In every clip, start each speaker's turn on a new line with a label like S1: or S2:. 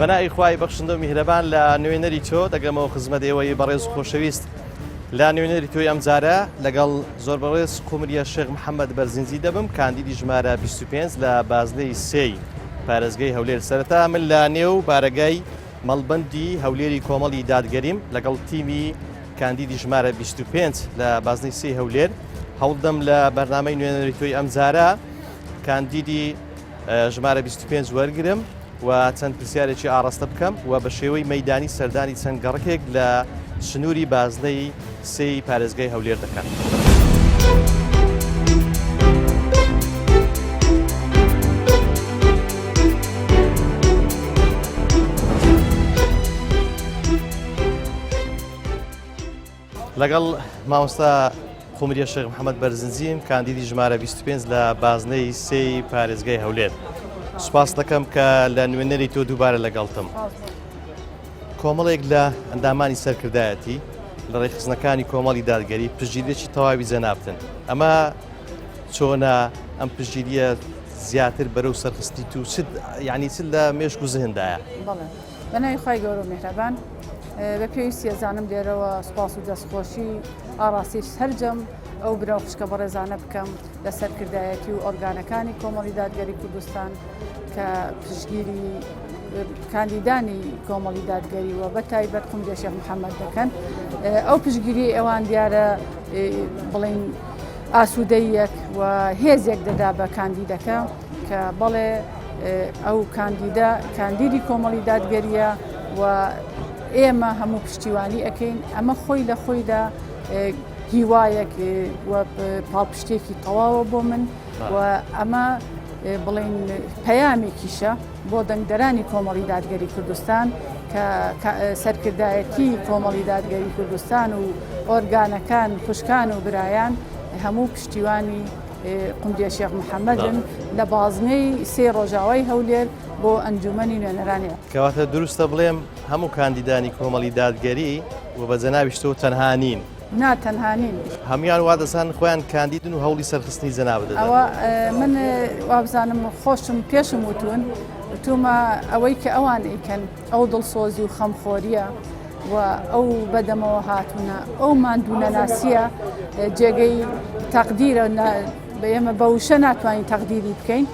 S1: بەناوی خوای بەخشندە و میهرەبان لە نوێنەری تۆ دەگەمەوە خزمەت ئێوەی بەڕێز و خۆشەویست لە نوێنەری تۆی ئەمجارە لەگەڵ زۆر بەڕێز قومریە شێخ محەممەد بەرزنجی دەبم کاندیدی ژمارە 25 لە بازنەی سێی پارێزگەی هەولێر سەرەتا من لە نێو بارەگای مەڵبەندی هەولێری کۆمەڵی دادگەریم لەگەڵ تیمی کاندیدی ژمارە 25 لە بازنەی سێی هەولێر هەوڵدەم لە بەرنامەی نوێنەری تۆی ئەمجارە کاندیدی ژمارە 25 وەرگرم و چەند پرسیارێکی ئاڕاستە بکەم و بە شێوەی مەدانی سەردانی چەند گەڕکێک لە سنووری بازنەی سێی پارێزگای هەولێر دەکەن. لەگەڵ مامۆستا قومریە شێخ محەممەد بەرزنجیم کاندیدی ژمارە 25 لە بازنەی سێی پارێزگای هەولێر سوپاس دەکەم کە لە نوێنەری تۆ دووبارە لەگەڵتم کۆمەڵێک لە ئەندامانی سەرکردایەتی لە ڕێکخستنەکانی کۆمەڵی دادگەری پشتگیریی تەواوی جەنابتن ئەمە چۆنە ئەم پشتگیریە زیاتر بەرەو سەرخستی تو چ یعنی چ لە مێشک و زهندایە
S2: بە ناوی خوای گەورە و میهرەبان بە پێویستی ئەزانم لێرەوە سوپاس و دەستخۆشی ئاڕاستەی سەرجەم ئەو برا و خوشکە بەڕێزانە بکەم لە سەرکردایەتی و ئۆرگانەکانی کۆمەڵی دادگەری کوردستان کە پشتگیری کاندیدانی کۆمەڵی دادگەری و بە تایبەت قومرێ شێخ محەممەد دەکەن ئەو پشتگیری ئەوان دیارە بڵین ئاسوودەیەک و هێزێک دەدا بە کاندیدەکە کە بەڵێ ئەو کاندیدە کاندیدی کۆمەڵی دادگەریە و ئێمە هەموو پشتیوانی ئەەکەین ئەمە خۆی لە خۆیدا هیوایەک و پاڵپشتێکی تەواوە بۆ من و ئەمە بڵین پەیامێکیشە بۆ دەنگدەرانی کۆمەڵی دادگەری کوردستان کە سەرکردایەتی کۆمەڵی دادگەری کوردستان و ئۆرگانەکان خوشکان و برایان هەموو پشتیوانی قومریە شێخ محەممەدن لە بازنەی سێ ڕۆژاوای هەولێر بۆ ئەنجومەنی نوێنەرانی.
S1: کەواتە دروستە بڵێم هەموو کاندیدانی کۆمەڵی دادگەری و بە جەنابیش تۆ تەنها نین؟
S2: نا تەنها نین.
S1: هەموویان وا دەزانن خۆیان کاندیدن و هەوڵی سەرخستنی جەنابت دەدەن.
S2: ئەوە من وابزانم خۆشم پێشم وتوون وتومە ئەوەی کە ئەوان ئەیکەن ئەو دڵسۆزی و خەمخۆریە و ئەو بەدەمەوە هاتوونە ئەو ماندوونەناسیە جێگەی تەقدیرە بە ئێمە بە وشە ناتوانین تەقدیری بکەین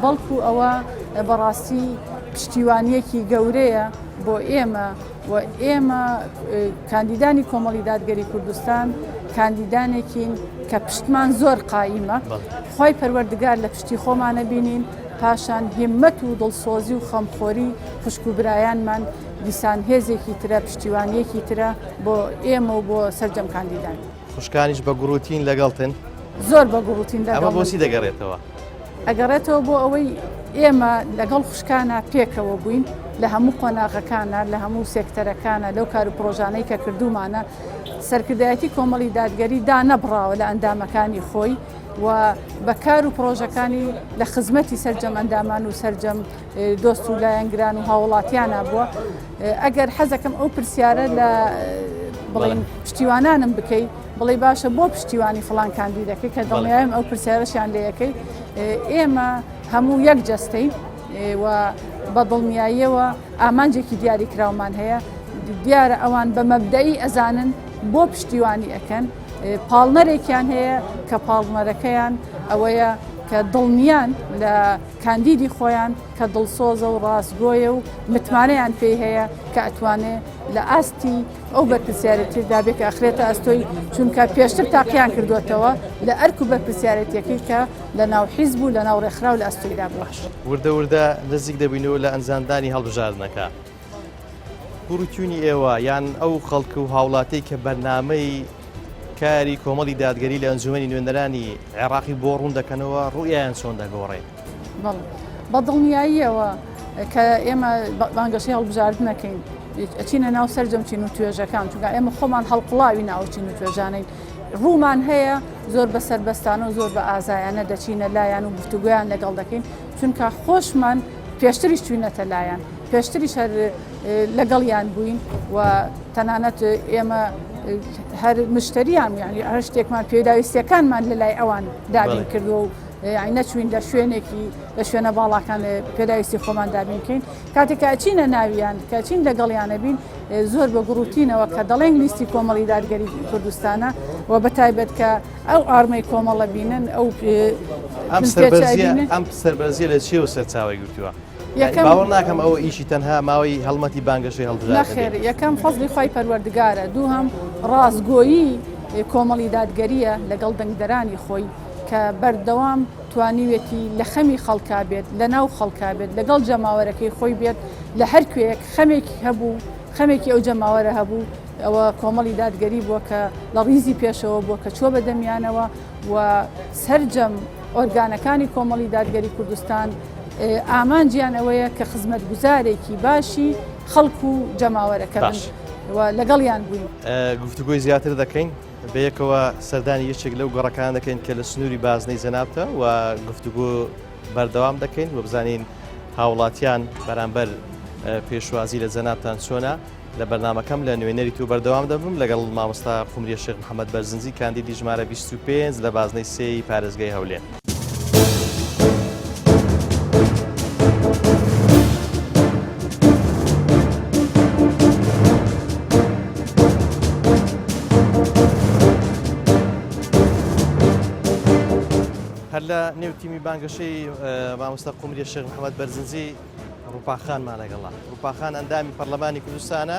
S2: بەڵکو ئەوە بەڕاستی پشتیوانیەکی گەورەیە بۆ ئێمە و ئێمە کاندیدانی کۆمەڵی دادگەری کوردستان کاندیدانێکین کە پشتمان زۆر قایمە خی پەروەردگار لە پشتی خۆمانە بینین پاشان هیمەت و دڵسۆزی و خەمخۆری خوشک و برایانمان دیسان هێزێکی ترە، پشتیوانییەکی ترە بۆ ئێمە و بۆ سەرجەم کاندیدان.
S1: خوشکانیش بە گوڕوتین لەگەڵتن؟
S2: زۆر بە گوڕوتین لەگەڵمن.
S1: ئەمە بۆچی دەگەڕێتەوە؟
S2: ئەگەڕێتەوە بۆ ئەوەی ئێمە لەگەڵ خوشکانا پێکەوە بووین لە هەموو قۆناغەکانا، لە هەموو سێکتەرەکانا، لەو کار و پڕۆژانەی کە کردوومانە، سەرکردایەتی کۆمەڵی دادگەری دانەبڕاوە لە ئەندامەکانی خۆی و بە کار و پڕۆژەکانی لە خزمەتی سەرجەم ئەندامان و سەرجەم دۆست و لایەنگران و هاوڵاتیانە بووە ئەگەر حەزەکەم ئەو پرسیارە لە بڵین پشتیوانانم بکەی بڵێ باشە بۆ پشتیوانی فلان کاندی دەکەی کە دڵنیایم ئەو پرسیارەشیان لەکەی ئێمە هەموو یەک جەستەی و بە دڵنیاییەوە ئامانجێکی دیاریکراومان هەیە دیارە ئەوان بە مەبدەئی ئەزانن بۆ پشتیوانی ئەەکەن پاڵنەرێکیان هەیە کە پاڵنەرەکەیان ئەوەیە کە دڵنیان لە کاندیدی خۆیان کە دڵسۆزە و ڕاستگۆیە و متمانەیان پێی هەیە کە ئەتوانێ لە ئاستی ئەو بەرپرسیارێتیدا بێ کە ئەخرێتە ئەستۆی چونکە پێشتر تاقیان کردوێتەوە لە ئەرک و بەرپرسیارێتیەکەی کە لە ناو حیزب و لە ناو ڕێکخراو لە ئەستۆیدا بووە.
S1: وردە وردە نزیک دەبینەوە لە ئەنجامدانی هەڵبژاردنەکە. گوڕوتیونی ئێوە یان ئەو خەڵک و هاوڵاتیەی کە بەرنامەی کاری کۆمەڵی دادگەری لە ئەنجومەنی نوێنەرانی عێراقی بۆ ڕوون دەکەنەوە ڕوئیایان چۆن دەگۆڕێ؟
S2: بەڵێ بە دڵنیاییەوە کە ئێمە بانگەشەی هەڵبژاردنەکەین ئەچینە ناو سەرجەم چین و توێژەکان چونکە ئێمە خۆمان هەڵقوڵاوی ناو چین و توێژانین ڕوومان هەیە زۆر بە سەربەستانە و زۆر بە ئازایانە دەچینە لایەن و گفتوگۆیان لەگەڵ دەکەین چونکە خۆشمان پێشتریش چوینەتە لایان پێشتریش هەر لەگەڵیان بووین و تەنانەت ئێمە هەر مشتریان یعنی هەر شتێکمان پێداویستیەکانمان لە لای ئەوان دابین کردووە و. یانی نەچوین لە شوێنێکی لە شوێنە باڵاکان پێداویستی خۆمان دابین بکەین کاتێک کە ئەچینە ناویان کە چین لەگەڵیانە بین زۆر بە گوڕوتینەوە کە دەڵێن لیستی کۆمەڵی دادگەری کوردستانە و بە تایبەت کە ئەو ئارمەی کۆمەڵە بینن ئەو
S1: ئەم سەربەرزیە ئەم سەربەرزیە لە چیەوە سەرچاوەی گرتووە؟ یەکەم باوەڕ ناکەم ئەوە ئیشی تەنها ماوەی هەڵمەتی بانگەشەی هەڵبژاردن
S2: نەخێر یەکەم فەزڵی خوای پەروەردگارە دووهەم ڕاستگۆیی کۆمەڵی دادگەریە لەگەڵ دەنگدەرانی خۆی کە بەردەوام توانیوێتی لە خەمی خەڵکا بێت لە ناو خەڵکا بێت لەگەڵ جەماوەرەکەی خۆی بێت لە هەر کوێیەک خەمێکی هەبوو خەمێکی ئەو جەماوەرە هەبوو ئەوە کۆمەڵی دادگەری بووە کە لە ڕیزی پێشەوە بووە کە چووە بە دەمیانەوە و سەرجەم ئۆرگانەکانی کۆمەڵی دادگەری کوردستان ئامانجیان ئەوەیە کە خزمەتگوزارێکی باشی خەڵک و جەماوەرەکە بن و لەگەڵیان بووین.
S1: گفتوگۆی زیاتر دەکەین، بەیەکەوە سەردانی یەکێک لەو گەڕەکانە دەکەین کە لە سنووری بازنەی جەنابتە و گفتوگۆ بەردەوام دەکەین و بزانین هاوڵاتیان بەرامبەر پێشوازی لە جەنابتان چۆنە. لە بەرنامەکەم لە نوێنەری تۆ بەردەوام دەبم لەگەڵ مامۆستا قومریە شێخ محەممەد بەرزنجی کاندیدی ژمارە 25 لە بازنەی سێی پارێزگای هەولێر. هەر لە نێو تیمی بانگەشەی مامۆستا قومریە شێخ محەممەد بەرزنجی ڕوپاخانمان لەگەڵە. ڕوپاخان ئەندامی پەرلەمانی کوردستانە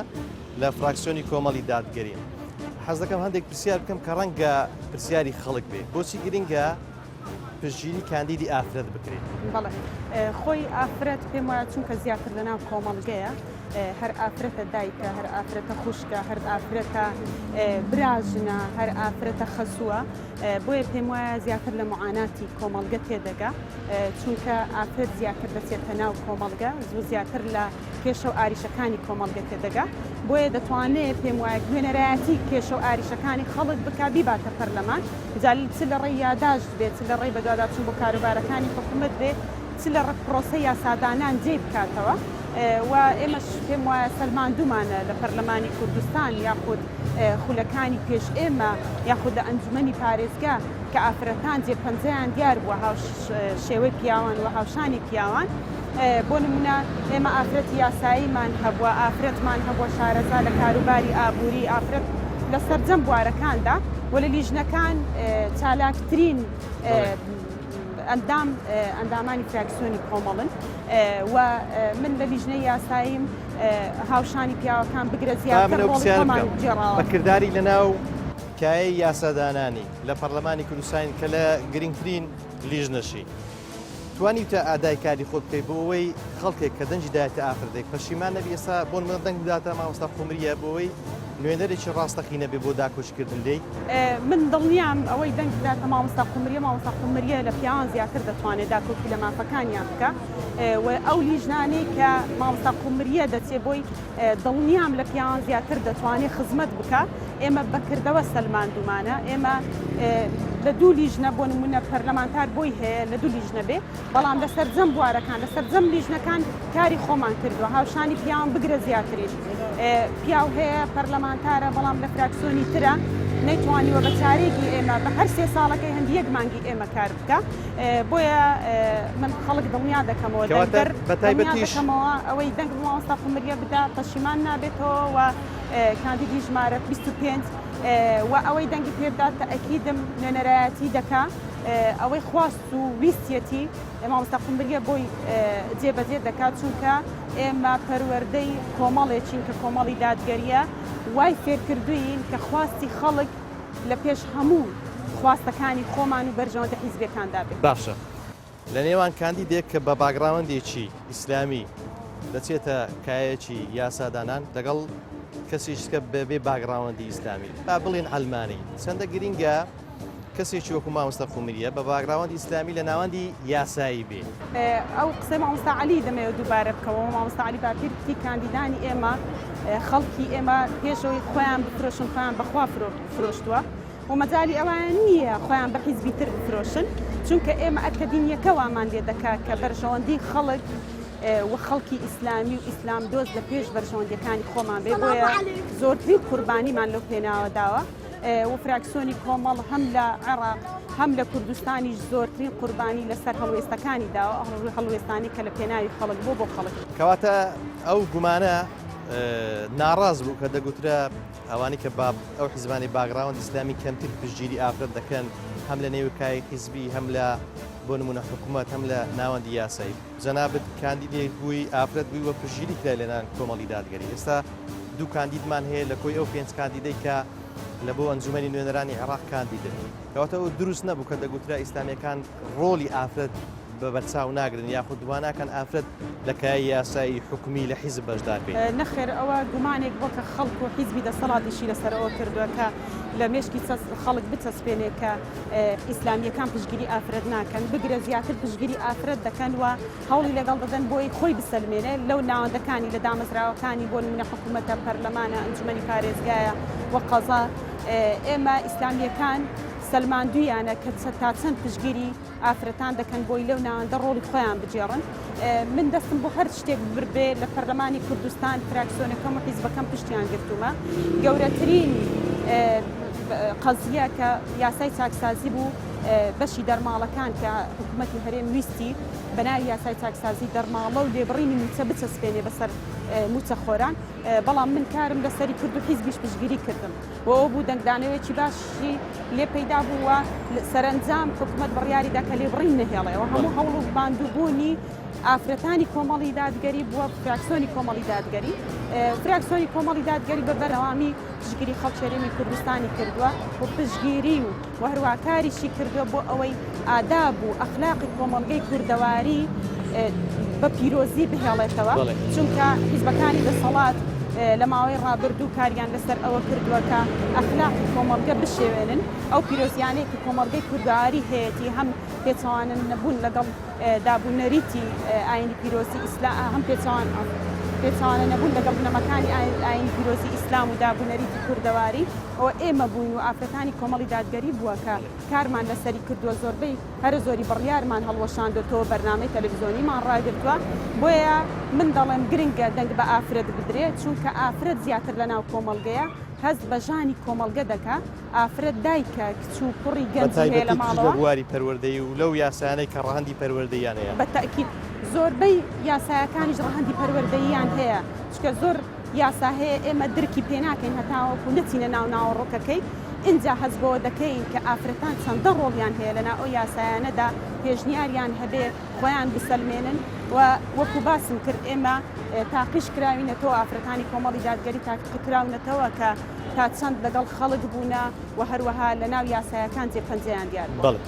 S1: لە فراکسیۆنی کۆمەڵی دادگەری. حەز دەکەم هەندێک پرسیار بکەم کە ڕەنگە پرسیاری خەڵک بێ. بۆچی گرنگە پشتگیری کاندیدی ئافرەت بکرێت؟
S3: بەڵێ خۆی ئافرەت پێم وایە چونکە زیاتر لەناو کۆمەڵگەیە هەر ئافرەتە دایکە هەر ئافرەتە خوشکە هەر ئافرەتە براژنە هەر ئافرەتە خەسووە بۆیە پێم وایە زیاتر لە معاناتی کۆمەڵگە تێدەگا چونکە ئافرەت زیاتر دەچێتە ناو کۆمەڵگە زوو زیاتر لە کێشە و ئاریشەکانی کۆمەڵگە تێدەگا بۆیە دەتوانێت پێم وایە نوێنەرایەتی کێشە و ئاریشەکانی خەڵک بکا بیباتە پەرلەمان جا چ لە ڕێی یاداشت بێت چ لە ڕێی بەدواداچوون بۆ کاروبارەکانی حکومەت بێ چ لە ڕێ پرۆسەی یاسادانان جێی بکاتەوە و ئێمەش پێم وایە سەلماندوومانە لە پەرلەمانی کوردستان یاخود خولەکانی پێش ئێمە یاخود لە ئەنجومەنی پارێزگا کە ئافرەتان جێ پەنجەیان دیار بووە هاوشێوەی پیاوان و هاوشانی پیاوان بۆ نمونە ئێمە ئافرەتی یاساییمان هەبووە ئافرەتمان هەبووە شارەزا لە کاروباری ئابووری ئافرەت لە سەرجەم بوارەکاندا و لە لیژنەکان چالاکترین ئەندام ئەندامانی فراکسیۆنی کۆمەڵن و من لە لیژنەی یاساییم هاوشانی پیاوەکان بگرە زیاتر ڕۆڵی خۆمان گێڕاوە.
S1: بە کرداری لەناو کایەی یاسادانانی لە پەرلەمانی کوردستان کە لە گرنگترین لیژنەشی توانیوتە ئادای کاری خۆت بکەیت بۆ ئەوەی خەڵکێک کە دەنگی دایەتە ئافرەتێک پەشیمان نەبی ئێستا بۆ نمونە دەنگ بداتە مامۆستا قومریە بۆ ئەوەی نوێنەرێکی ڕاستەقینە بێ بۆ داکۆکیکردن لێی؟
S3: من دڵنیام ئەوەی دەنگ بداتە مامۆستا قومریە، مامۆستا قومریە لە پیاوان زیاتر دەتوانێت داکۆکی لە مافەکانیان بکا و ئەو لیژنانەی کە مامۆستا قومریە دەچێ بۆی دڵنیام لە پیاوان زیاتر دەتوانێت خزمەت بکا. ئێمە بە کردەوە سەلماندومانە ئێمە لە دوو لیژنە بۆ نمونە پەرلەمانتار بۆی هەیە لە دوو لیژنە بێ بەڵام لە سەرجەم بوارەکان لە سەرجەم لیژنەکان کاری خۆمان کردووە هاوشانی پیاوان بگرە زیاتریش پیاو هەیە پەرلەمانتارە بەڵام لە فراکسیۆنی ترە نەیتوانیوە بە چارێکی ئێمە بە هەر سێ ساڵەکەی هەندی یەک مانگی ئێمە کار بکە بۆیە من خەڵک دڵنیا دەکەمەوە دەنگدەر دڵنیا دەکەمەوە ئەوەی دەنگ بە مامۆستا قومریە بدا پەشیمان نابێتەوە و کاندیدی ژمارە 25 و ئەوەی دەنگی پێبدات تەئکیدم نوێنەرایەتی دەکا ئەوەی خواست و ویستیەتی مامۆستا قومریە بۆی جێبەجێ دەکات چونکە ئێمە پەروەردەی کۆمەڵێکین کە کۆمەڵی دادگەریە وای فێرکردوین کە خواستی خەڵک لە پێش هەموو خواستەکانی خۆمان و بەرژەوەندە حیزبیەکاندا بێت.
S1: باشە لە نێوان کاندیدێک کە بە background ێکی ئیسلامی دەچێتە کایەکی یاسادانان لەگەڵ کەسێکی کە بەبێ background ی ئیسلامی با بڵێن عەلمانی چەندە گرینگە کەسێکی وەکو مامۆستا قومریە بە background ی ئیسلامی لە ناوەندی یاسایی بێ.
S3: ئەو قسەی مامۆستا عەلی دەمەوێت دووبارە بکەمەوە، مامۆستا عەلی باپیر وتی کاندیدانی ئێمە خەڵکی ئێمە پێش ئەوەی خۆیان بفرۆشن خۆیان بە خوا فرۆشتووە و مەجالی ئەوان نییە خۆیان بە حیزبی تر بفرۆشن چونکە ئێمە ئەرکە دینیەکە وامان لێ دەکات کە بەرژەوەندی خەڵک و خەڵکی ئیسلامی و ئیسلام دۆست لە پێش بەرژەوەندیەکانی خۆمان بێ بۆیە زۆرترین قوربانیمان لەو پێناوە داوە. و فراکسیۆنی کۆمەڵ هەم لە عێراق هەم لە کوردستانیش زۆرترین قوربانی لەسەر هەڵوێستەکانی داوە، ئەو هەڵوێستانەی کە لە پێناوی خەڵک بووە بۆ خەڵک.
S1: کەواتە ئەو گومانە ناڕاست بوو کە دەگوترا ئەوانەی کە با ئەو حیزبانەی background ئیسلامی کەمتر پشتگیری ئافرەت دەکەن هەم لە نێو کای حیزبی هەم لە بۆ نمونە حکوومەت هەم لە ناوەندی یاسایی. جەنابت کاندیدێک بووی ئافرەت بووی و پشتگیری کرای لەلایەن کۆمەڵی دادگەری ئێستا دوو کاندیدمان هەیە لە کۆی ئەو پێنج کاندیدەی کە لە بۆ ئەنجومەنی نوێنەرانی عێراق کاندیدن کەواتە ئەو دروست نەبوو کە دەگوترا ئیسلامیەکان ڕۆڵی ئافرەت بە بەرچاو ناگرن یاخود واناکەن ئافرەت لە کایەی یاسایی حکومی لە حیزب بەشدار بێت.
S3: نەخێر ئەوە گومانێک بووە کە خەڵک و حیزبی دەسەڵاتیشی لەسەر ئەوە کردووە کە لە مێشکی خەڵک بچەسپێنێ کە ئیسلامییەکان پشتگیری ئافرەت ناکەن، بگرە زیاتر پشتگیری ئافرەت دەکەن و هەوڵی لەگەڵ دەدەن بۆی خۆی بسەلمێنێ لەو ناوەندەکانی لە دامەزراوەکانی بۆ نمونە حکوومەتە، پەرلەمانە، ئەنجومەنی پارێزگایە و قەزا. ئێمە ئیسلامییەکان سەلماندوویانە کە تا چەند پشتگیری ئافرەتان دەکەن بۆی لەو ناوەندە ڕۆڵی خۆیان بگێڕن. من دەستم بۆ هەر شتێک ببربێ لە پەرلەمانی کوردستان فراکسیۆنەکەم و حیزبەکەم پشتیان گرتوومە. گەورەترین قەزیە کە یاسای چاکسازی بوو بەشی دەرماڵەکان کە حکوومەتی هەرێم ویستی بە ناوی یاسای چاکسازی دەرماڵە و لێبڕینی مووچە بچەسپێنێ بەسەر مووچەخۆران، بەڵام من کارم لەسەری کرد و حیزبیش پشتگیری کردم. و ئەوە بوو دەنگدانەوەیەکی باشی لێ پەیدا بوو و سەرەنجام حکوومەت بڕیاری دا کە لێبڕین نەهێڵێ و هەموو هەوڵ و ماندووبوونی ئافرەتانی کۆمەڵی دادگەری بووە فراکسیۆنی کۆمەڵی دادگەری فراکسیۆنی کۆمەڵی دادگەری بە بەرەوامی پشتگیری خەڵکی هەرێمی کوردستانی کردووە و پشتگیری و و هەروەها کاریشی کردووە بۆ ئەوەی ئاداب و ئەخلاقی کۆمەڵگەی کوردەواری بە پیرۆزی بهێڵێتەوە، چونکە حیزبەکانی دەسەڵات لە ماوەی ڕابردوو کاریان لەسەر ئەوە کردووە کە ئەخلاقی کۆمەڵگە بشێوێنن، ئەو پیرۆزیانەی کە کۆمەڵگەی کوردەواری هەیەتی هەم پێچەوانە نەبوون لەگەڵ داب و نەریتی ئاینی پیرۆزی ئیسلام هەم پێچەوان پێچەوانە نەبوون لەگەڵ بنەماکانی ئاینی پیرۆزی ئیسلام و داب و نەریتی کوردەواری. ئەوە ئێمە بووین و ئافرەتانی کۆمەڵی دادگەری بووە کە کارمان لەسەری کردووە، زۆربەی هەرە زۆری بڕیارمان هەڵوەشاندۆتەوە، بەرنامەی تەلەفزیۆنیمان ڕاگرتووە، بۆیە من دەڵێم گرنگە دەنگ بە ئافرەت بدرێ، چونکە ئافرەت زیاتر لەناو کۆمەڵگەیە، هەست بە ژانی کۆمەڵگە دەکا، ئافرەت دایکە، کچ و کوڕی گەنجی هەیە لە
S1: بەتایبەتی کچ لە
S3: ماڵەوە.
S1: بواری پەروەردەیی و لەو یاسایانەی کە ڕەهەندی پەروەردەییان هەیە.
S3: بە تەئکید زۆربەی یاسایەکانیش ڕەهەندی پەروەردەییان هەیە، چونکە زۆر. یاسا هەیە ئێمە درکی پێ ناکەین هەتاوەکو نەچینە ناو ناوەڕۆکەکەی، ئینجا هەست بەوە دەکەین کە ئافرەتان چەندە ڕۆڵیان هەیە لەناو ئەو یاسایانەدا پێشنیاریان هەبێ خۆیان بسەلمێنن و وەکو باسم کرد ئێمە تاقیش کراوینەتەوە ئافرەتانی کۆمەڵی دادگەری تاقیکراونەتەوە کە تا چەند لەگەڵ خەڵک بوونە و هەروەها لەناو یاسایەکان جێ پەنجەیان دیار بووە.
S1: بەڵێ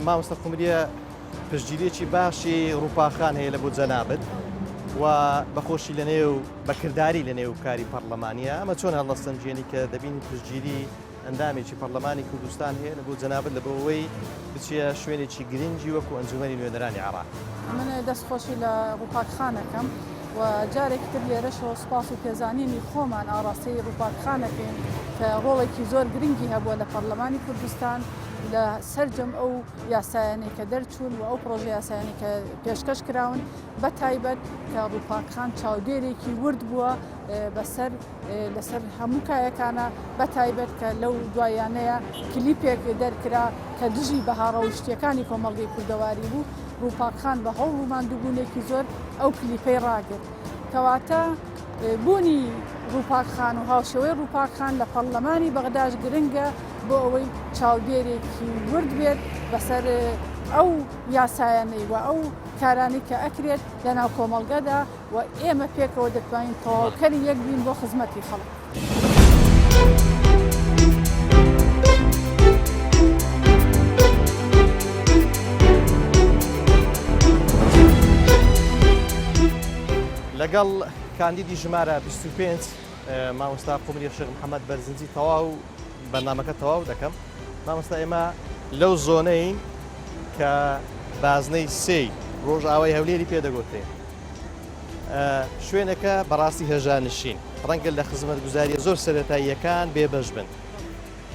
S1: مامۆستا قومریە پشتگیریەکی باشی ڕووپاخان هەیە لە بۆ جەنابت و بەخۆشی لە نێو بەکرداری لە نێو کاری پەرلەمانیە ئەمە چۆن هەڵەسەنگێنی کە دەبینی پشتگیری ئەندامێکی پەرلەمانی کوردستان هەیە لە بۆ جەنابت لە بۆ ئەوەی بچیە شوێنێکی گرنگی وەکو ئەنجومەنی نوێنەرانی عێراق.
S2: من دەست خۆشی لە ڕووپاک خان ئەکەم و جارێکی تر لێرەشەوە سوپاس و پێزانینی خۆمان ئاڕاستەی ڕووپاک خان ئەکەین کە ڕۆڵێکی زۆر گرنگی هەبووە لە پەرلەمانی کوردستان لە سەرجەم ئەو یاسایانەی کە دەرچوون و ئەو پڕۆژە یاسایانەی کە پێشکەش کراون بە تایبەت کە ڕووپاک خان چاودێرێکی ورد بووە بەسەر لەسەر هەموو کایەکانە بە تایبەت کە لەو دوایانەیە کلیپێک دەرکرا کە دژی بەها ڕەوشتیەکانی کۆمەڵگەی کوردەواری بوو ڕووپاک خان بە هەوڵ و ماندووبوونێکی زۆر ئەو کلیپەی ڕاگرت کەواتە بوونی ڕووپاک خان و هاوشێوەی ڕووپاک خان لە پەڕلەمانی بەغداش گرنگە بۆ ئەوەی چاودێرێکی ورد بێت بەسەر ئەو یاسایانەی و ئەو کارانەی کە ئەکرێت لەناو کۆمەڵگەدا و ئێمە پێکەوە دەتوانین تەواوکەری یەک بین بۆ خزمەتی خەڵک.
S1: لەگەڵ کاندیدی ژمارە 25 مامۆستا قومری شێخ محەممەد بەرزنجی تەواو بەرنامەکە تەواو دەکەم مامۆستا ئێمە لەو زۆنەین کە بازنەی سێی ڕۆژئاوای هەولێری پێدەگوترێ شوێنەکە بەڕاستی هێژانشین ڕەنگە لە خزمەتگوزاریە زۆر سەرەتاییەکان بێبەش بن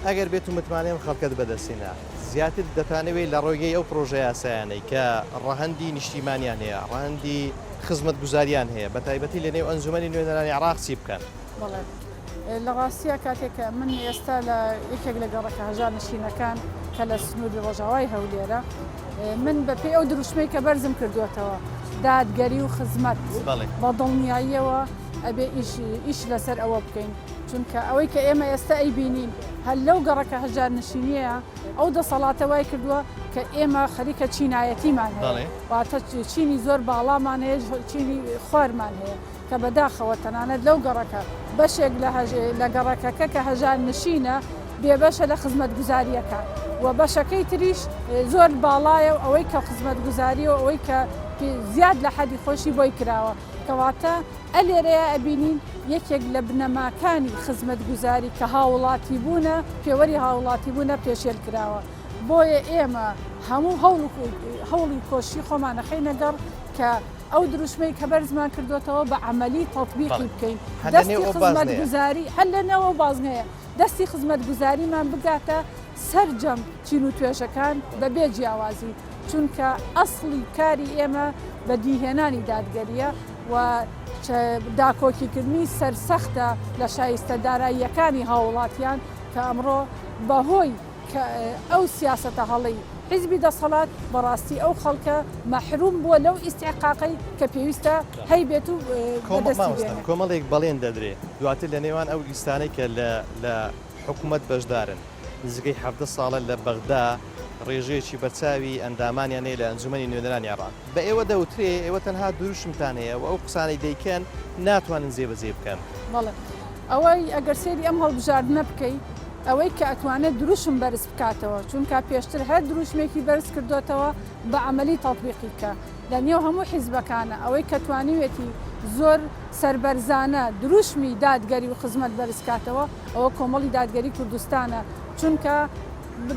S1: ئەگەر بێت و متمانەی ئەم خەڵکەت بەدەستهێنا، زیاتر دەتانەوێت لە ڕێگەی ئەو پڕۆژە یاسایانەی کە ڕەهەندی نیشتیمانیان هەیە، ڕەهەندی خزمەتگوزاریان هەیە، بەتایبەتی لە نێو ئەنجومەنی نوێنەرانی عێراق چی بکەن؟
S2: بەڵێ. لە ڕاستیا کاتێک کە من ئێستا لە یەکێک لە گەڕەکە هەژار نشینەکان کە لە سنووری ڕۆژاوای هەولێرە من بە پێی ئەو دروشمەی کە بەرزم کردووەتەوە دادگەری و خزمەت بە دڵنیاییەوە ئەبێ ئیش ئیش لەسەر ئەوە بکەین چونکە ئەوەی کە ئێمە ئێستا ئەیبینین هەر لەو گەڕەکە هەژار نشینیە ئەو دەسەڵاتە وای کردووە کە ئێمە خەریکە چینایەتیمان هەیە واتە چینی زۆر باڵامان هەیە چینی خوارمان هەیە کە بەداخەوە تەنانەت لەو گەڕەکە بەشێک لە گەڕەکەکە کە هەژار نشینە بێبەشە لە خزمەتگوزارییەکان و بەشەکەی تریش زۆر باڵایە و ئەوەی کە خزمەتگوزاری و ئەوەی کە زیاد لە حەدی خۆشی بۆی کراوە کەواتە ئەلێرەیە ئەبینین یەکێک لە بنەماکانی خزمەتگوزاری کە هاوڵاتی بوونە پێوەری هاوڵاتی بوونە پێشێل کراوە بۆیە ئێمە هەموو هەوڵ هەوڵی کۆشی خۆمان ئەخەینە گەڕ کە ئەو دروشمەی کە بەرزمان کردوێتەوە بە عملی تەطبیقی بکەین دەستی خزمەتگوزاری هەر لە نێوە بازنەیە دەستی خزمەتگوزاریمان بگاتە سەرجەم چین و توێژەکان بە بێ جیاوازی چونکە ئەسڵی کاری ئێمە بەدیهێنانی دادگەریە و داکۆکیکردنی سەرسەختە لە شایستە داراییەکانی هاوڵاتیان کە ئەمڕۆ بەهۆی کە ئەو سیاسەتە هەڵەی حیزبی دەسەڵات بەڕاستی ئەو خەڵکە مەحروم بووە لەو ئیستیحقاقەی کە پێویستە هەیبێت و بەدەستی بێنێت.
S1: کۆمەڵێک بەڵێن دەدرێ دواتر لە نێوان ئەو لیستانەی کە لە لە حکومەت بەشدارن نزیکەی 17 ساڵە لە بەغدا ڕێژەیەکی بەرچاوی ئەندامانیان هەیە لە ئەنجومەنی نوێنەرانی عێراق بە ئێوە دەوترێ ئێوە تەنها دروشمتان هەیە و ئەو قسانەی دەیکەن ناتوانن جێبەجێی بکەن.
S2: بەڵێ ئەوەی ئەگەر سەیری ئەم هەڵبژاردنە بکەی ئەوەی کە ئەتوانێت دروشم بەرز بکاتەوە چونکە پێشتر هەر دروشمێکی بەرز کردۆتەوە بە عەمەلی تەتبیقی بکا لە نێو هەموو حیزبەکانە ئەوەی کە توانیوێتی زۆر سەربەرزانە دروشمی دادگەری و خزمەت بەرز کاتەوە ئەوە کۆمەڵی دادگەری کوردستانە چونکە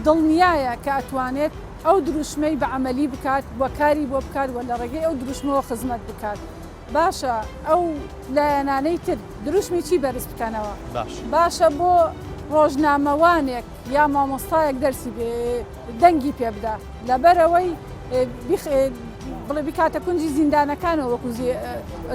S2: دڵنیایە کە ئەتوانێت ئەو دروشمەی بە عەمەلی بکات و کاری بۆ بکات و لە ڕێگەی ئەو دروشمەوە خزمەت بکات. باشە ئەو لایەنانەی تر دروشمی چی بەرز بکەنەوە؟ باشە بۆ ڕۆژنامەوانێک یا مامۆستایەک دەرسی دەنگی پێ بدا لەبەرەوەی بڵێ بکاتە کونجی زیندانەکانەوە وەکو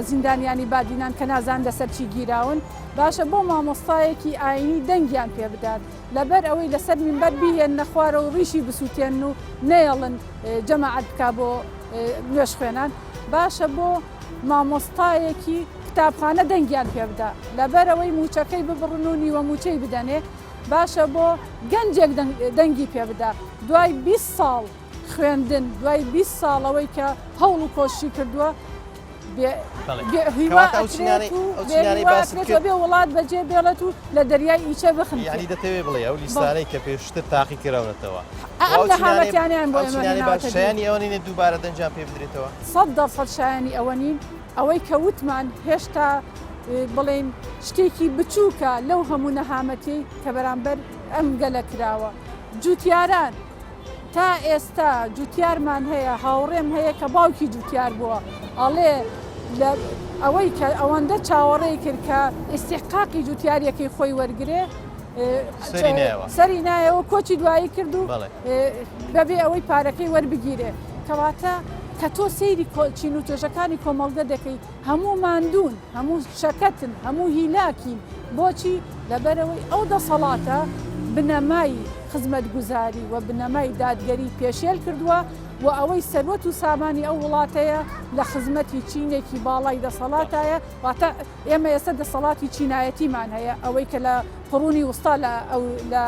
S2: زیندانیانی بادینان کە نازان لەسەر چی گیراون باشە بۆ مامۆستایەکی ئاینی دەنگیان پێ بدات لەبەر ئەوەی لەسەر مینبەر بیهێننە خوارەوە و ڕیشی بسووتێنن و نەیەڵن جەماعەت بکا بۆ نوێژ خوێنان باشە بۆ مامۆستایەکی قوتابخانە دەنگیان پێ بدا لەبەر ئەوەی مووچەکەی ببڕن و نیوە مووچەی بدەنێ باشە بۆ گەنجێک دەنگی پێ بدا دوای 20 ساڵ خوێندن دوای 20 ساڵ ئەوەی کە هەوڵ و کۆششی کردووە هیوا ئەکرێت و هیوا ئەکرێت و بێ وڵات بەجێ بێڵێت و لە دەریای ئیچە بخنکێت.
S1: یانی دەتەوێ بڵێ ئەو لیستانەی کە پێشتر تاقی کراونەتەوە
S2: ئەم نەهامەتیانەیان بۆ ئێمە هێناوەتە دی.
S1: شایانی ئەوە نین دووبارە دەنگیان پێ بدرێتەوە؟
S2: 100% شایانی ئەوە نین. ئەوەی کە وتمان هێشتا بڵێین شتێکی بچووکە لەو هەموو نەهامەتیەی کە بەرامبەر ئەم گەلە کراوە. جوتیاران تا ئێستا جوتیارمان هەیە هاوڕێم هەیە کە باوکی جوتیار بووە ئەڵێ لە ئەوەی کە ئەوەندە چاوەڕێی کرد کە ئیستیحقاقی جوتیاریەکەی خۆی وەرگێ سەری نایەوە کۆچی دوایی کرد و بەبێ ئەوەی پارەکەی وەربگیرێ کەواتە کە تۆ سەیری چین و توێژەکانی کۆمەڵگە دەکەی هەموو ماندوون هەموو شەکەتن هەموو هیلاکین بۆچی لەبەرئەوەی ئەو دەسەڵاتە بنەمای خزمەتگوزاری و بنەمای دادگەری پێشێل کردووە و ئەوەی سەروەت و سامانی ئەو وڵاتەیە لە خزمەتی چینێکی باڵای دەسەڵاتایە واتە ئێمە ئێستا دەسەڵاتی چینایەتیمان هەیە ئەوەی کە لە قڕونی وستا لە ئەو لە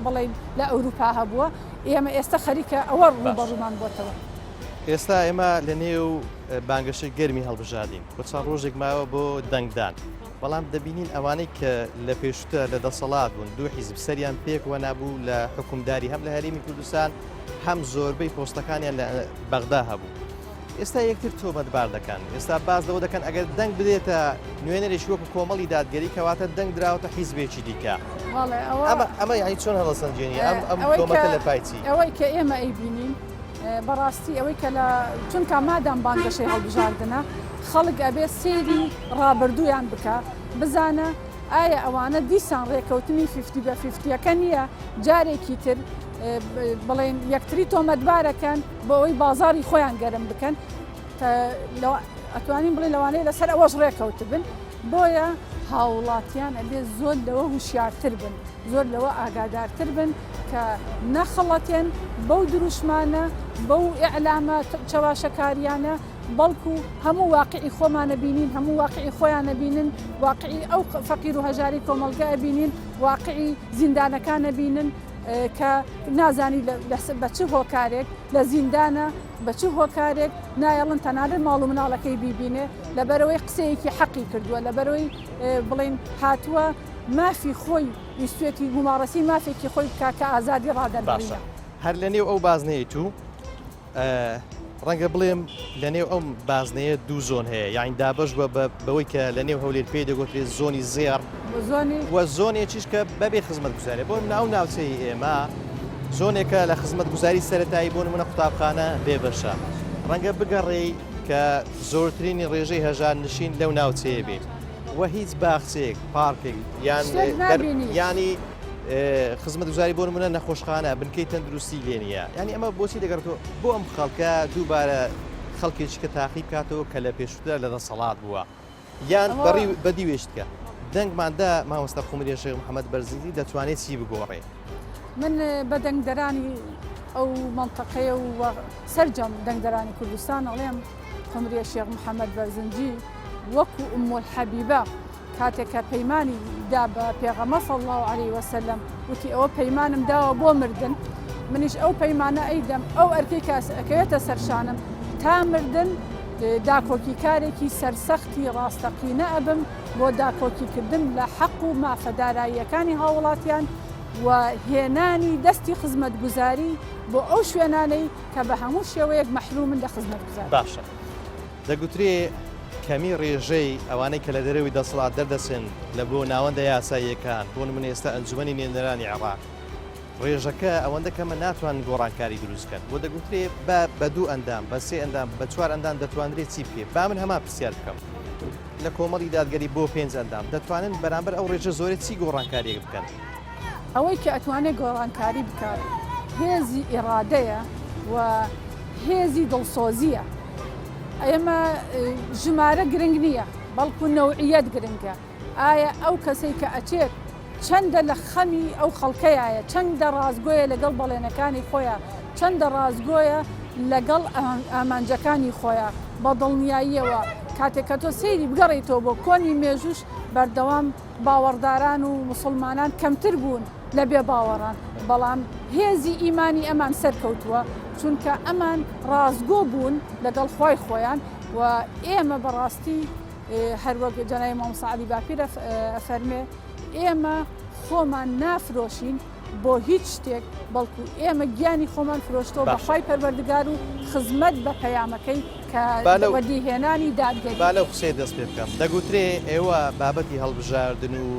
S2: بڵێین لە ئەوروپا هەبووە ئێمە ئێستا خەریکە ئەوە ڕووبەڕوومان بۆتەوە.
S1: ئێستا ئێمە لە نێو بانگەشەی گەرمی هەڵبژاردین و چەند ڕۆژێک ماوە بۆ دەنگدان. بەڵام دەبینین ئەوانەی کە لە پێشووتر لە دەسەڵات بوون دوو حیزب سەریان پێکوە نابوو لە حکومداری هەم لە هەرێمی کوردستان هەم زۆربەی پۆستەکانیان لە بەغدا هەبوو. ئێستا یەکتر تۆمەتبار دەکەن ئێستا باز لەوە دەکەن ئەگەر دەنگ بدرێتە نوێنەرێکی وەکو کۆمەڵی دادگەری کەواتە دەنگ دراوەتە حیزبێکی دیکە ئەمە یعنی چۆن هەڵەسەنگێنی ئەم ئەم تۆمەتە لە پای چی؟
S2: ئەوەی کە ئێمە ئەیبینین بەڕاستی ئەوەی کە لە چونکە مادام بانگەشەی هەڵبژاردنە خەڵک ئەبێ سەیری ڕابردوویان بکا بزانە ئایا ئەوانە دیسان ڕێکەوتنی fifty بە fifty یەکە نییە جارێکی تر بڵێن یەکتری تۆمەتبارەکەن بۆ ئەوەی بازاری خۆیان گەرم بکەن ئەتوانین بڵێ لەوانەیە لەسەر ئەوەش ڕێکەوتبن. بۆیە هاووڵاتیان ئەبێ زۆر لەوە هوشیارتر بن، زۆر لەوە ئاگادارتر بن کە نەخڵەتێن بەو دروشمانە، بەو ئیعلامە چەواشەکاریانە، بەڵکو هەموو واقعی خۆمان ئەبینین، هەموو واقعی خۆیان ئەبینن، واقعی ئەو فەقیر و هەژاری کۆمەڵگە ئەبینین، واقعی زیندانەکان ئەبینن کە نازانی بە چ هۆکارێک لە زیندانە، بە چ هۆکارێک نایەڵن تەنانەت ماڵ و مناڵەکەی بیبینێ، لەبەرئەوەی قسەیەکی حەقی کردووە، لەبەرئەوەی بڵێین هاتووە مافی خۆی ویستوێتی مومارەسەی مافێکی خۆی بکات کە ئازادی
S1: باشە
S2: ڕادەربڕینە.
S1: هەر لەنێو ئەو بازنەیەی تو ڕەنگە بڵێم لەنێو ئەم بازنەیە دوو زۆن هەیە یاین دابەش بە بەوەی کە لەنێو هەولێر پێی دەگوترێت زۆنی زێڕ و زۆنێکیش کە بەبێ خزمەتگوزارێ بۆ ناو ناوچەی ئێمە زۆنێکە لە خزمەتگوزاری سەتایی بۆ نمونە قوتابخانە بێبەشە ڕەنگە بگەڕێی کە زۆرترینی ڕێژەی هەژار نشین لەو ناوچەیە بێت و هیچ باخچەیەک پارکێک یان ینی خزمەتگوزاری بۆ نمونە نەخۆشخانە بنکەی تەندروستی لێ نییە یعنی ئەمە بۆچی دەگەڕێتەوە بۆ ئەم خەڵکە دووبارە خەڵکێکی کە تاقی بکاتەوە کە لە پێشووترا لە دەسەڵات بووە یان بەڕی بەدی وێشتکە دەنگماندا مامۆستا قومریە شێخ محەممەد بەرزنجی دەتوانێت چی بگۆڕێ
S2: من بە دەنگدەرانی ئەو مەنتەقەیە و سەرجەم دەنگدەرانی کوردستان ئەڵێم قمریە شێخ محەممەد بەرزنجی وەکو ئوم الحەبیبە کاتێک کە پەیمانی دا بە پێغەمبەر صلی اللە علیە وسلم وتی ئەوە پەیمانم داوە بۆ مردن منیش ئەو پەیمانە ئەیدەم ئەو ئەرکەی کە ئەکەوێتە سەرشانم تا مردن داکۆکیکارێکی سەرسەختی ڕاستەقینە ئەبم بۆ داکۆکیکردن لە حەق و مافە داراییەکانی هاوڵاتیان و هێنانی دەستی خزمەتگوزاری بۆ ئەو شوێنانەی کە بە هەموو شێوەیەک مەحرومن لە خزمەتگوزاری.
S1: باشە دەگوترێ کەمی ڕێژەی ئەوانەی کە لە دەرەوەی دەسەڵات دەردەچن لە بۆ ناوەندە یاساییەکان، بۆ نمونە ئێستا ئەنجومەنی نوێنەرانی عێڕاق، ڕێژەکە ئەوەندە کەمە ناتوانن گۆڕانکاری دروست بکەن و دەگوترێ بە بە دوو ئەندام، بە سێ ئەندام، بە چوار ئەندام دەتوانرێ چی بکرێ؟ با من هەمان پرسیار بکەم لە کۆمەڵی دادگەری بۆ پێنج ئەندام دەتوانن بەرامبەر ئەو ڕێژە زۆرە چی گۆڕانکارییەک بکەن؟
S2: ئەوەی کە ئەتوانێت گۆڕانکاری بکات هێزی ئیڕادەیە و هێزی دڵسۆزییە. ئێمە ژمارە گرنگ نییە، بەڵکو نەوعیەت گرنگە. ئایا ئەو کەسەی کە ئەچێت چەندە لە خەمی ئەو خەڵکەیایە، چەندە ڕاستگۆیە لەگەڵ بەڵێنەکانی خۆیا، چەندە ڕاستگۆیە لەگەڵ ئامانجەکانی خۆیا. بە دڵنیاییەوە کاتێک کە تۆ سەیری بگەڕێیتەوە بۆ کۆنی مێژووش بەردەوام باوەڕداران و موسڵمانان کەمتر بوون لە بێ باوەڕان، بەڵام هێزی ئیمانی ئەمان سەرکەوتووە، چونکە ئەمان ڕاستگۆ بوون لەگەڵ خوای خۆیان و ئێمە بەڕاستی هەروەک جەنابی مامۆستا عەلی باپیر ئەفەرمێ ئێمە خۆمان نافرۆشین بۆ هیچ شتێک بەڵکو ئێمە گیانی خۆمان فرۆشتەوە بە خوای پەروەردگار و خزمەت بە پەیامەکەی کە وەدیهێنانی دادگەری.
S1: با لەو قسەیە دەست پێ بکەم. دەگوترێ ئێوە بابەتی هەڵبژاردن و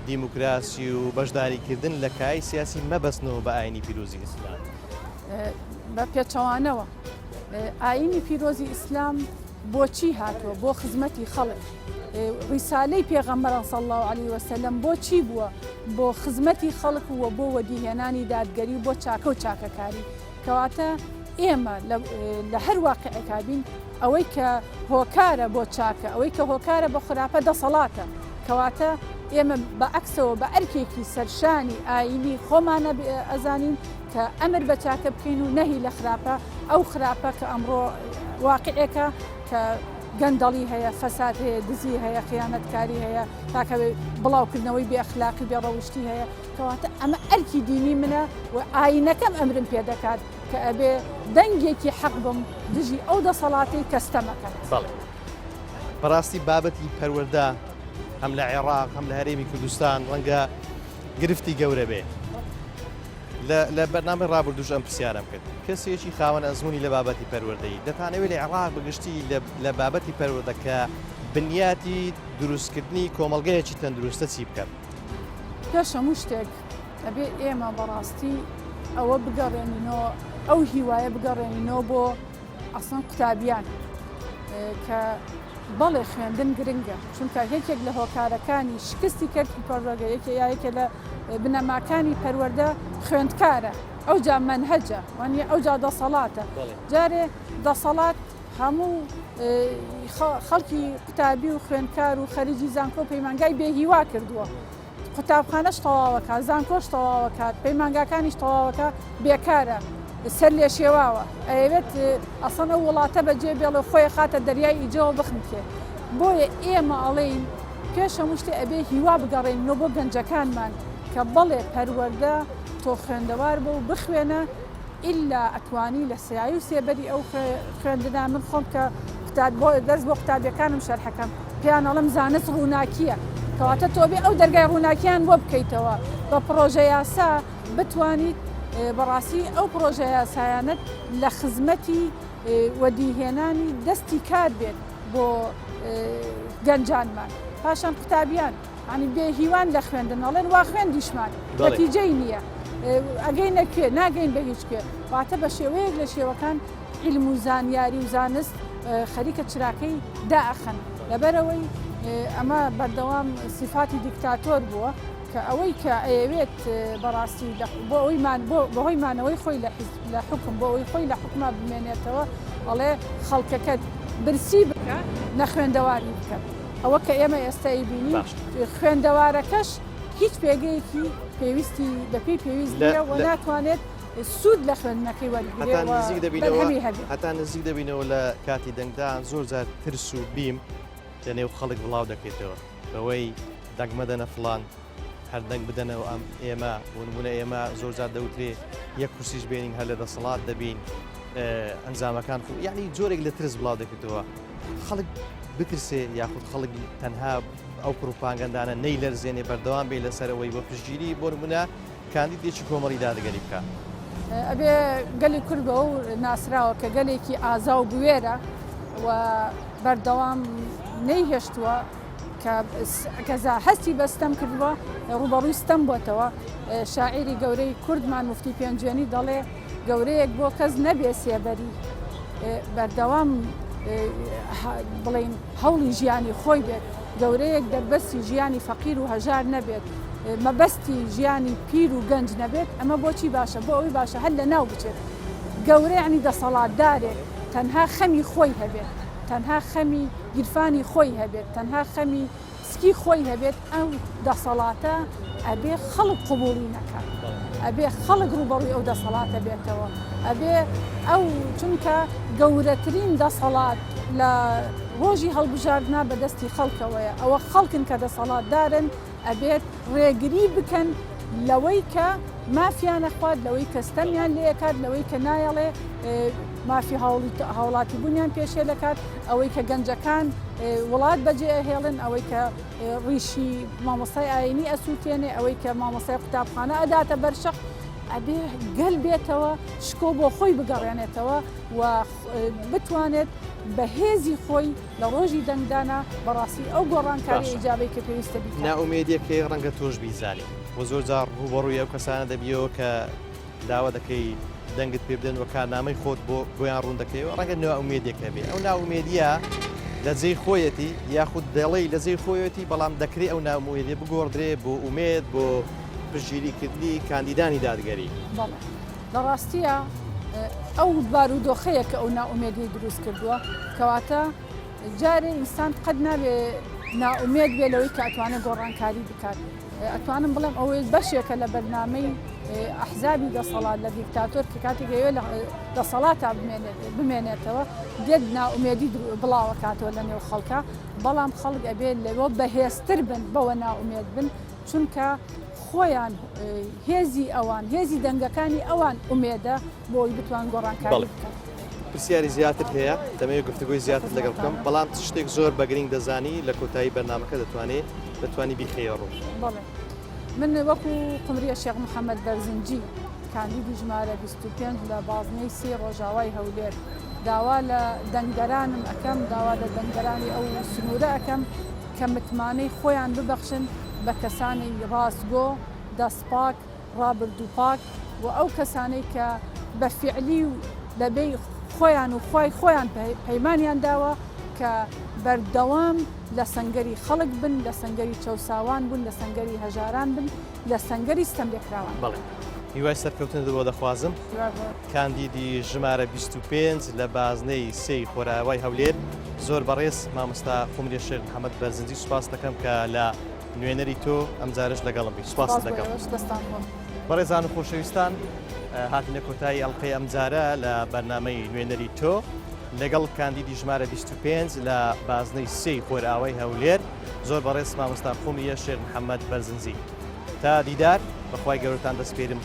S1: دیموکراسی و بەشداریکردن لە کایەی سیاسی مەبەستنەوە بە ئاینی پیرۆزی ئیسلام.
S2: بە پێچەوانەوە ئاینی پیرۆزی ئیسلام بۆچی هاتووە؟ بۆ خزمەتی خەڵک. ڕیسالەی پێغەمبەران صلی اللە علیە وسلم بۆچی بووە؟ بۆ خزمەتی خەڵک و بۆ وەدیهێنانی دادگەری و بۆ چاکە و چاکەکاری. کەواتە ئێمە لە هەر واقعێکا بین ئەوەی کە هۆکارە بۆ چاکە، ئەوەی کە هۆکارە بۆ خراپە دەسەڵاتە. کەواتە ئێمە بە عەکسەوە بە ئەرکێکی سەرشانی ئایینی خۆمانە ئەزانین کە ئەمر بە چاکە بکەین و نەهی لە خراپە، ئەو خراپە کە ئەمڕۆ واقعێکە کە گەندەڵی هەیە، فەساد هەیە، دزی هەیە، خیانەتکاری هەیە، تاکە بڵاوکردنەوەی بێ ئەخلاقی بێ ڕەوشتی هەیە، کەواتە ئەمە ئەرکی دینی منە و ئایینەکەم ئەمرم پێ دەکات کە ئەبێ دەنگێکی حەق بم دژی ئەو دەسەڵاتەی کە ستەمەکات.
S1: بەڵێ بەڕاستی بابەتی پەروەردە هەم لە عێراق هەم لە هەرێمی کوردستان ڕەنگە گرفتی گەورە بێ. لە بەرنامەی ڕابردووش ئەم پرسیارەم کرد. کەسێکی خاوەن ئەزموونی لە بابەتی پەروەردەیی، دەتانەوێت لە عێراق بە گشتی لە بابەتی پەروەردە کە بنیاتی دروستکردنی کۆمەڵگەیەکی تەندروستە چی بکەن؟
S2: پێش هەموو شتێک ئەبێ ئێمە بەڕاستی ئەوە بگەڕێنینەوە، ئەو هیوایە بگەڕێنینەوە بۆ ئەسڵەن قوتابیان کە بەڵێ خوێندن گرنگە چونکە یەکێک لە هۆکارەکانی شکستی کەرتی پەروەردە یەکێ یا یەکێ لە بنەماکانی پەروەردە خوێندکارە ئەوجا مەنهەجە وانە ئەوجا دەسەڵاتە جارێ دەسەڵات. هەموو خەڵکی قوتابی و خوێندکار و خەریجی زانکۆ پەیمانگای بێهیوا کردووە. قوتابخانەش تەواوەکات، زانکۆش تەواوەکات، پەیمانگاکانیش تەواوەکە بێکارە، سەر لێشێواوە، ئەیەوێت ئەسڵەن ئەو وڵاتە بەجێ بێڵێ و خۆی خاتە دەریای ئیجەوە بخنکێ. بۆیە ئێمە ئەڵێین پێش هەموو شتێ ئەبێ هیوا بگەڕێنینەوە بۆ گەنجەکانمان کە بەڵێ پەروەردە تۆ خوێندەوار بە و بخوێنە ئیلا ئەتوانی لە سایە و سێبەری ئەو خوێندنە من خۆم کە دەرس بۆ قوتابیەکانم شەرحەکەم پێیان ئەڵێم زانست ڕووناکییە کەواتە تۆ بێ ئەو دەرگای ڕووناکیان بۆ بکەیتەوە بە پڕۆژە یاسا بتوانیت بەڕاستی ئەو پڕۆژە یاسایانت لە خزمەتی وەدیهێنانی دەستی کار بێت بۆ گەنجانمان پاشان قوتابیان ینی بێ هیوان لە خوێندن ئەڵێن وا خوێندیشمان نەتیجەی نییە ئەگەینە کوێ ناگەین بە هیچ کوێ واتە بە شێوەیەک لە شێوەکان عیلم و زانیاری و زانست خەریکە چراکەی دائەخەن لەبەرئەوەی ئەمە بەردەوام سیفاتی دیکتاتۆر بووە کە ئەوەی کە ئەیەوێت بەڕاستی بۆ ئەوەی بەهۆی مانەوەی خۆی لە لە حکم بۆ ئەوەی خۆی لە حکوما بمێنێتەوە ئەڵێ خەڵکەکەت برسی بکە نەخوێندەواری بکە ئەوە کە ئێمە ئێستا ئەیبینین خوێندەوارەکەش هیچ پێگەیەکی پێویستی بەپێی پێویست نییە و ناتوانێت سوود لە خوێندنەکەی وەربگرێ
S1: هەتا
S2: و
S1: نزیک دەبینەوە
S2: بەرهەمی هەبێ.
S1: هەتا نزیک دەبینەوە لە کاتی دەنگدان زۆر جار ترس و بیم لە نێو خەڵک بڵاو دەکرێتەوە بەوەی دەنگ مەدەنە فڵان هەر دەنگ بدەنەوە ئەم ئێمە بۆ نمونە ئێمە زۆر جار دەوترێ یەک کورسیش بێنین هەر لە دەسەڵات دەبین ئەنجامەکان خۆ یعنی جۆرێک لە ترس بڵاو دەکرێتەوە خەڵک بترسێ یاخود خەڵک تەنها ئەو پروپاگەندانە نەیلەرزێنێ بەردەوام بێ لەسەرەوەی بۆ پشتگیری بۆ نمونە کاندیدێکی کۆمەڵی دادگەری بکا.
S2: ئەبێ گەلی کورد بەوە ناسراوە کە گەلێکی ئازا و بوێرە و بەردەوام نەیهێشتووە کە کەزا هەستی بە ستەم کردووە ڕووبەڕووی ستەم بۆتەوە شاعیری گەورەی کوردمان مفتی پێنجوێنی دەڵێ گەورەیەک بۆ کەس نەبێ سێبەری بەردەوام بڵین هەوڵی ژیانی خۆی بێت، گەورەیەک دەربەستی ژیانی فەقیر و هەژار نەبێت، مەبەستی ژیانی پیر و گەنج نەبێت، ئەمە بۆچی باشە؟ بۆ ئەوەی باشە هەر لەناو بچێت. گەورە یەعنی دەسەڵاتدارێک تەنها خەمی خۆی هەبێت، تەنها خەمی گیرفانی خۆی هەبێت، تەنها خەمی سکی خۆی هەبێت ئەو دەسەڵاتە ئەبێ خەڵک قبوڵی نەکات ئەبێ خەڵک ڕوبەڕووی ئەو دەسەڵاتە بێتەوە ئەبێ ئەو چونکە گەورەترین دەسەڵات لە ڕۆژی هەڵبژاردنا بەدەستی خەڵکەوەیە ئەوە خەڵکن کە دەسەڵاتدارن ئەبێت ڕێگری بکەن لەوەی کە مافیان ئەخوات، لەوەی کە ستەمیان لێ ئەکات، لەوەی کە نایەڵێ مافی هاوڵاتیبوونیان پێشێل ئەکات، ئەوەی کە گەنجەکان وڵات بەجێ ئەهێڵن، ئەوەی کە ڕیشی مامۆستای ئاینی ئەسووتێنێ، ئەوەی کە مامۆستای قوتابخانە ئەداتە بەر شەق، ئەبێ گەل بێتەوە شکۆ بۆ خۆی بگەڕێنێتەوە و بتوانێت بە هێزی خۆی لە ڕۆژی دەنگدانا بەڕاستی ئەو گۆڕانکاری ئیجابەی کە پێویستە بیکات.
S1: نائومێدیەکەی ڕەنگە تۆش بیزانی و زۆر جار ڕووبەڕووی ئەو کەسانە دەبیەوە کە داوا دەکەی دەنگت پێ بدەن و کارنامەی خۆت بۆ بۆیان ڕوون دەکەیەوە ڕەنگە نائومێدیەک هەبێ ئەو نائومێدیە لە جێی خۆیەتی یاخود دەڵێی لە جێی خۆیەتی بەڵام دەکرێ ئەو نائومێدیە بگۆڕدرێ بۆ ئومێد بۆ پشتگیریکردنی کاندیدانی دادگەری.
S2: بەڵێ لە ڕاستییا ئەو بارودۆخەیە کە ئەو نائومێدیەی دروست کردووە، کەواتە جارێ ئینسان قەت نابێ نائومێد بێ لەوەی کە ئەتوانێت گۆڕانکاری بکات. ئەتوانم بڵێم ئەوەی بەشێکە لە بەرنامەی ئەحزابی دەسەڵات لە دیکتاتۆر کە کاتێک ئەیەوێ لە دەسەڵاتا بمێنێتەوە دێت نائومێدی بڵاوەکاتەوە لە نێو خەڵکە، بەڵام خەڵک ئەبێ لەوە بەهێزتر بن بەوە نائومێد بن چونکە خۆیان هێزی ئەوان هێزی دەنگەکانی ئەوان ئومێدە بۆ ئەوی بتوان گۆڕانکاری بکەن.
S1: پرسیاری زیاتر هەیە دەمەوێت گفتوگۆی زیاتر لەگەڵ بکەم بەڵام چ شتێک زۆر بە گرنگ دەزانی لە کۆتایی بەرنامەکە دەتوانێ دەتوانی بیخەیە ڕوو؟
S2: بەڵێ من وەکو قمریە شێخ محەممەد بەرزنجی کاندیدی ژمارە 25 لە بازنەی سێ ڕۆژاوای هەولێر داوا لە دەنگدەرانم ئەکەم داوا لە دەنگدەرانی ئەو سنوورە ئەکەم کە متمانەی خۆیان ببەخشن بە کەسانی ڕاستگۆ، دەستپاک، ڕابردووپاک و ئەو کەسانەی کە بە فیعلی و لە بێی خۆیان و خوای خۆیان پەیمانیان داوە کە بەردەوام لە سەنگەری خەڵک بن، لە سەنگەری چەوساوان بن، لە سەنگەری هەژاران بن، لە سەنگەری ستەملێکراوان بن.
S1: بەڵێ. هیوای سەرکەوتنت بۆ دەخوازم. کاندیدی ژمارە 25 لە بازنەی سێی خۆراوای هەولێر زۆر بەڕێز مامۆستا قومریە شێخ محەممەد بەرزنجی سوپاس دەکەم کە لە نوێنەری تۆ ئەمجارەش لەگەڵم بی سوپاست دەکەم. بەڕێزان و خۆشەویستان هاتینە کۆتایی ئەڵلقەی ئەمجارە لە بەرنامەی نوێنەری تۆ لەگەڵ کاندیدی ژمارە 25 لە بازنەی سێی خۆرئاوای هەولێر زۆر بەڕێز مامۆستا قومیە شێخ محەممەد بەرزنجی تا دیدار بەخوای گەورەتان دەسپێرم.